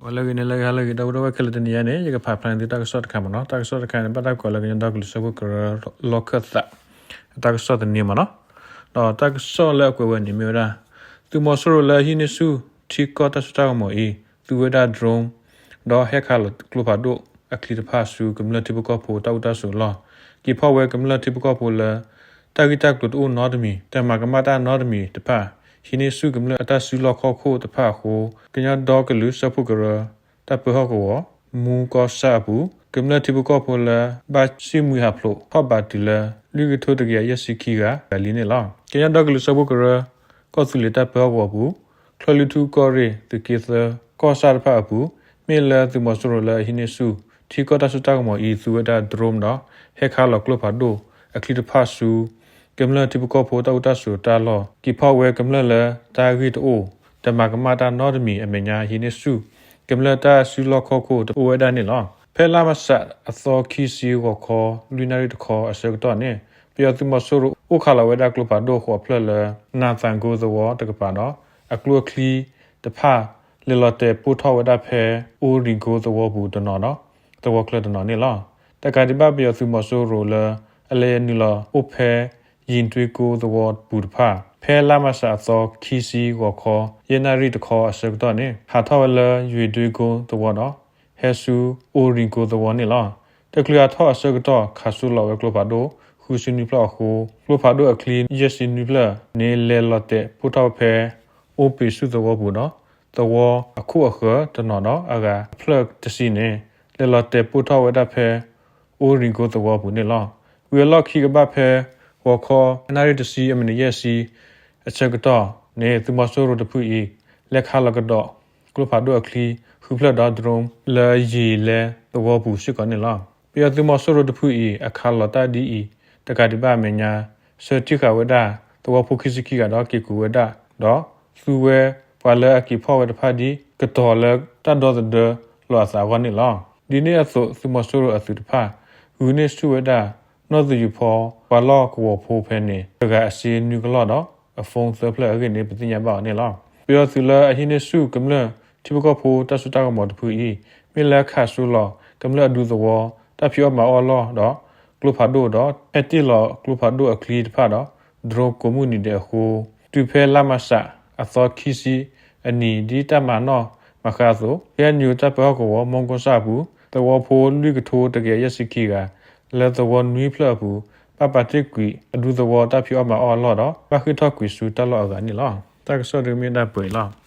ဂီၤလၢအဂ့ၤ နံၤလၢအဂ့ၤ ဟါလၢအဂ့ၤ ဒီပုၢ်ဝဲၢ်ခဲလၢာ် တနံၤအံၤန့ၣ် ယကဖးဖျါန့ၢ်သုတၢ်ကစီၣ်တခါမ့ၢ်နီၤ. တၢ်ကစီၣ်တခါန့ၣ် ဘၣ်တၢ်ကိးလၢကညီဒီကလုာ်စၢဖှိၣ်ကရၢလီၢ်ခၢၣ်သး တၢ်ကစီၣ်သန့မ့ၢ်နီၤ. ဒီးတၢ်ကစီၣ်လၢအကွဲးဝဲန့ၣ်မ့ၢ်ဝဲဒၣ် သုးမီၤစိရိၤလၢအဟံးန့ၢ်ဆူၣ် ထံကီၢ်တၢ်စိတၢ်ကမီၤအံၤ သူဝဲဒၣ် drone ဒီးဟဲခးလီၤကျိဖးဒိၣ်အချံတဖၣ်ဆူကမျၢၢ်ထံဖိကီၢ်ဖိတၢ်အိၣ်တၢ်ဆိးအလီၢ်, က့ၤဖီၣ်ဝဲကမျၢၢ်ထံဖိကီၢ်ဖိလၢ တၢ်ဂံၢ်တၢ်ကျိၤတအိၣ်နီတမံၤ တမၤကမၣ်တၢ်နီတမံၤတဖၣ် ဟံးန့ၢ်ဆူၣ်ကမျၢၢ်အတၢ်စုလီၢ်ခီၣ်ခိၣ်တဖၣ်အဃိ ကညီဒီကလုာ်စၢဖှိၣ်ကရၢ တၢ်ပၢဟီၣ်ကဝီၤ မူကီၢ်ဆၣ်အပူၤ ကမျၢၢ်ထံဖိကီၢ်ဖိလၢ ဘၣ်ဆံၣ်မှံဟးဖျိးထီၣ်ဘးတုၤလၢ လွံၢ်ကထိတကယၤယဲၢ်ဆံခံဂၤလံန့ၣ်လီၤ. ကညီဒီကလုာ်စၢဖှိၣ်ကရၢ ကီၢ်သူလ့ၤတၢ်ပၢဟီၣ်ကဝီၤအပူၤ ချၢၣ်လွံၢ်ထူၣ်ကီၢ်ရ့ၣ် သုးက့သၢ ကီၢ်ဆၣ်တဖၣ်အပူၤ မ့ၢ်လၢသုးမီၤစိရိၤလၢအဟံးန့ၢ်ဆူၣ် ထံကီၢ်တၢ်စိတၢ်ကမီၤအံၤ သူဝဲဒၣ် drone ဒီး ဟဲခးလီၤကျိဖးဒိၣ်အချံတဖၣ်ဆူ ကမျၢၢ်ထံဖိကီၢ်ဖိတၢ်အိၣ်တၢ်ဆိးတၢ်လီၢ် က့ၤဖီၣ်ဝဲကမျၢၢ်လၢတၢ်ဂ့ၢ်တအိၣ် တမၤကမၣ်တၢ်နီတမံၤအမဲာ်ညါ ဟံးန့ၢ်ဆူၣ် ကမျၢၢ်တၢ်စုလီၢ်ခီၣ်ခိၣ်တအိၣ်ဝဲဒၣ်န့ၣ်လီၤ. ဖဲလါမးရှးအသီခံဆံ ဂီၤခီ လွံၢ်နၣ်ရံၣ်တခီအဆၢကတီၢ်န့ၣ် ပယီၤသုးမီၤစိရိၤအိၣ်ခးလီၤဝဲဒၣ်ကျိဖးဒိၣ်ဃိးဖျၢၣ်လၢ နၢ်သးကိသဝီတကပၤဒီး အကျိအချံတဖၣ် လဲၤလီၤတဲာ်ပိၢ်ထီၣ်ဝဲဒၣ်ဖဲ အိရံၤကိသဝီပူၤတနီၤဒီး သဝီချၢတနီၤန့ၣ်လီၤ. တကးဒံးဘၣ်ပယီၤသုးမီၤစိရိၤလၢ အလဲၤနုာ်လီၤအိၣ်ဖဲ ယံၤတွ့ကိသဝီပူၤတဖၣ် ဖဲလါမးရှးအသီခံဆံ ဂီၤခီ ယဲၢ်နၣ်ရံၣ်တခီအဆၢကတီၢ်န့ၣ် ဟးထီၣ်ဝဲလၢယံၤတွ့ကိသဝီဒီး ဟဲဆူအိရံၤကိသဝီန့ၣ်လီၤ. တချုးဟးထီၣ်အဆၢကတီၢ် ခးစိလီၤဝဲကျိဖးဒိၣ် ဃုဆံနွံဖျၢၣ်အဃိ ကျိဖးဒိၣ်အချံယဲၢ်ဆံနွံဖျၢၣ်န့ၣ် လဲၤလီၤတဲာ်ပိၢ်ထီၣ်ဝဲဖဲ အိပ့ၤဆူၣ်သဝီပူၤဒီး သဝီအခိၣ်အဃၢၤတနီၤဒီး အဂၤအဖျၢၣ်တဆံန့ၣ် လဲၤလီၤတဲာ်ပိၢ်ထီၣ်ဝဲဒၣ်ဖဲ အိရံၤကိသဝီပူၤန့ၣ်လီၤ. ဝံၤအလီၢ်ခံကဘၣ်ဖဲ ဂီၤခီ နၣ်ရံၣ်တဆံအမံးနံးယဲၢ်ဆံ အဆၢကတီၢ်န့ၣ် သုးမီၤစိရိၤတဖုအံၤ လဲၤခးလီၤကဒီး ကျိဖးဒိၣ်အချံ ဃုဖျၢၣ်ဒီး drone လၢယံၤလဲသဝီပူၤစ့ၢ်ကီးန့ၣ်လီၤ. ပယီၤသုးမီၤစိရိၤတဖုအံၤ အခးလီၤတၢ်ဒ်အံၤ တကးဒံးဘၣ်အမဲာ်ညါ ဆှၢထံၣ်ဃာ်ဝဲဒၣ် သဝီဖိခံဆံခံဂၤဒီး က့ၤကိးဝဲဒၣ် ဒီးသူဝဲပှၤလၢအက့ၤဖီၣ်ဝဲတဖၣ်ဒ် ကတီၤလၢတၢ်ဒီသဒၢလီၤအသးအဂီၢ်န့ၣ်လီၤ. ဒ်န့ၣ်အသိး သုးမီၤစိရိၤအသုးတဖၣ် ဂုာ်န့ၢ်ဆူၣ်ဝဲဒၣ် နီၢ်သယုၢ်ဖီ ပှၤလီၢ်ကဝီၤဖိဖဲန့ၣ် တဂၤအစ့နွံကလီၢ်ဒီး အ phone သၢဖျၢၣ်အဂ့ၢ်န့ၣ် ပသ့ၣ်ညါဘၣ်အီၤန့ၣ်လီၤ. ပယီၤသုးလၢအဟံးန့ၢ်ဆူၣ်ကမျၢၢ်ထံဖိကီၢ်ဖိတၢ်စိတၢ်ကမီၤတဖုအံၤ မ့ၢ်လၢခးစိလီၤ ကမျၢၢ်အဒူသဝီ တၢ်ဖံးအီၣ်မၤအီၣ်အလီၢ်ဒီး ကျိဖးဒိၣ်ဒီး ဟဲတ့ၢ်လီၤကျိဖးဒိၣ်အချံတဖၣ်ဒီး drone ကိးမုၢ်နံၤဒဲးအဃိ တုၤဖဲလါမးရှး အသီခံဆံအနံၤ ဒ်တၢ်မၤနီၣ်မၤဃါအသိး KNU တၢ်ပၢဟီၣ်ကဝီၤ မူကီၢ်ဆၣ်အပူၤ သဝီဖိလွံၢ်ကထိတကယၤယဲၢ်ဆံခံဂၤ လၢသဝီနွံဖျၢၣ်အပူၤ ဘၣ်ပာ်တ့ၢ်ကွံာ်အဒူသဝီတၢ်ဖံးအီၣ်မၤအီၣ်အလီၢ်ဒီး ဘၣ်ဃ့ၢ်ထီၣ်ကွံာ်ဆူတၢ်လီၢ်အဂၤန့ၣ်လီၤ. တၢ်ကစီၣ်ဒုးမ့ၢ်ဒၣ်ပှဲၤအံၤလီၤ.